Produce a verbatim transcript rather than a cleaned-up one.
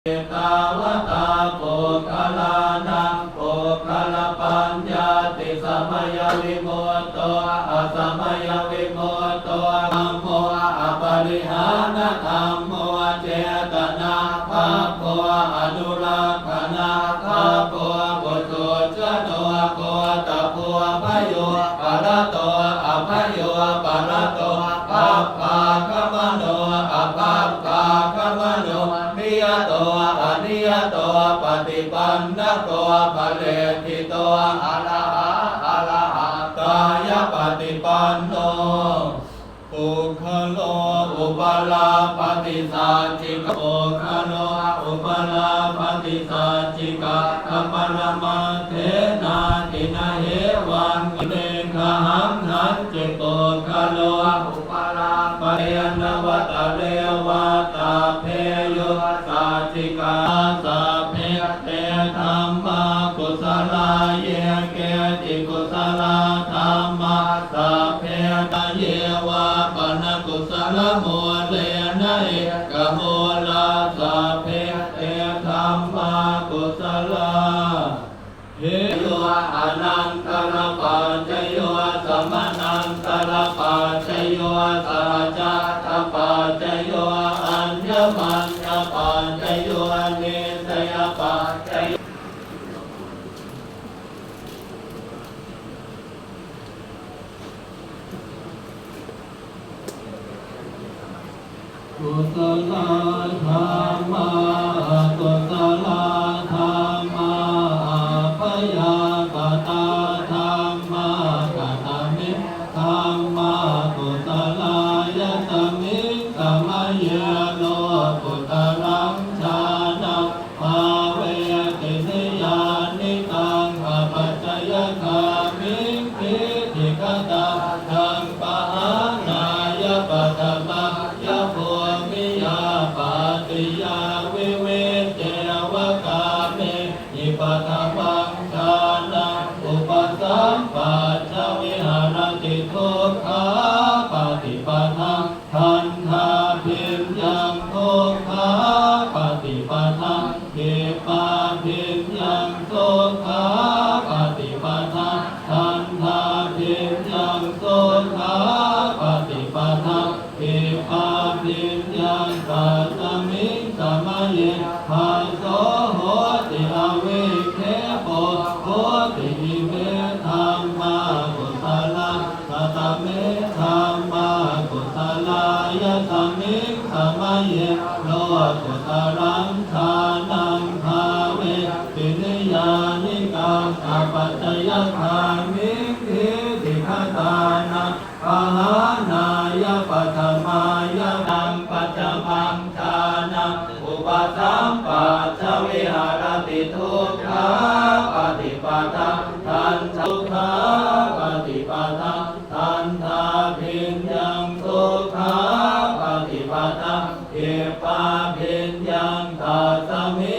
Tāvatā puggalānaṃ puggalapaññattisamayavimutto asamayavimutto dhammo aparihānadhammo cetanābhabbo anurakkhanābhabbo puthujjano gotrabhū bhayūparato abhayūparato bhabbāgamano abhabbāgamano niyato aniyato paṭipannako phaleṭṭhito arahā arahattāya paṭipanno. Puggalo upalabbhati saccika puggalo upalabbhati saccikaṭṭhaparamaṭṭhena. Ti na hevaṃ niggahaṃ. Hañci puggalo upalabbhati navuttareva vattabbe yo saccika. Sabbe te dhammā kusalā, ye keci kusalā dhammā, sabbe te ye vā pana kusalamūlena ekamūlā, sabbe te dhammā kusalā. Heyo anantarapaccayo, samanantarapaccayo, sahajātapaccayo, aññamaññapaccayo, nissayapaccayo. Kusalā dhammā, akusalā dhammā, abyākatā dhammā. Katame dhammā kusalā? Yasmiṃ samaye lokuttaraṃ jhānaṃ bhāveti niyyānikaṃ apacayagāmiṃ diṭṭhigatānaṃ pahānāya paṭhamāya bhūmiyā pattiyā vivicceva kāmehi paṭhamaṃ jhānaṃ upasampajja viharati dukkhāpaṭipadaṃ dandhābhiññaṃ dukkhapaṭipadaṃ khippābhiññaṃ sukhāpaṭipadaṃ dandhābhiññaṃ sukhāpaṭipadaṃ khippābhiññaṃ. Tasmiṃ samaye phasso hoti avikkhepo hoti. Ime dhammā kusalā. Katame dhammā kusalā? Yasmiṃ samaye lokuttaraṃ jhānaṃ bhāveti niyyānikaṃ apacayagāmiṃ diṭṭhigatānaṃ pahānāya paṭhamāya taṃ paṭhamaṃ jhānaṃ upasampajja viharati dukkhāpaṭipadaṃ dandhā sukhāpaṭipadaṃ dandhābhiññaṃ sukhāpaṭipadaṃ khippābhiññaṃ. Tasmiṃ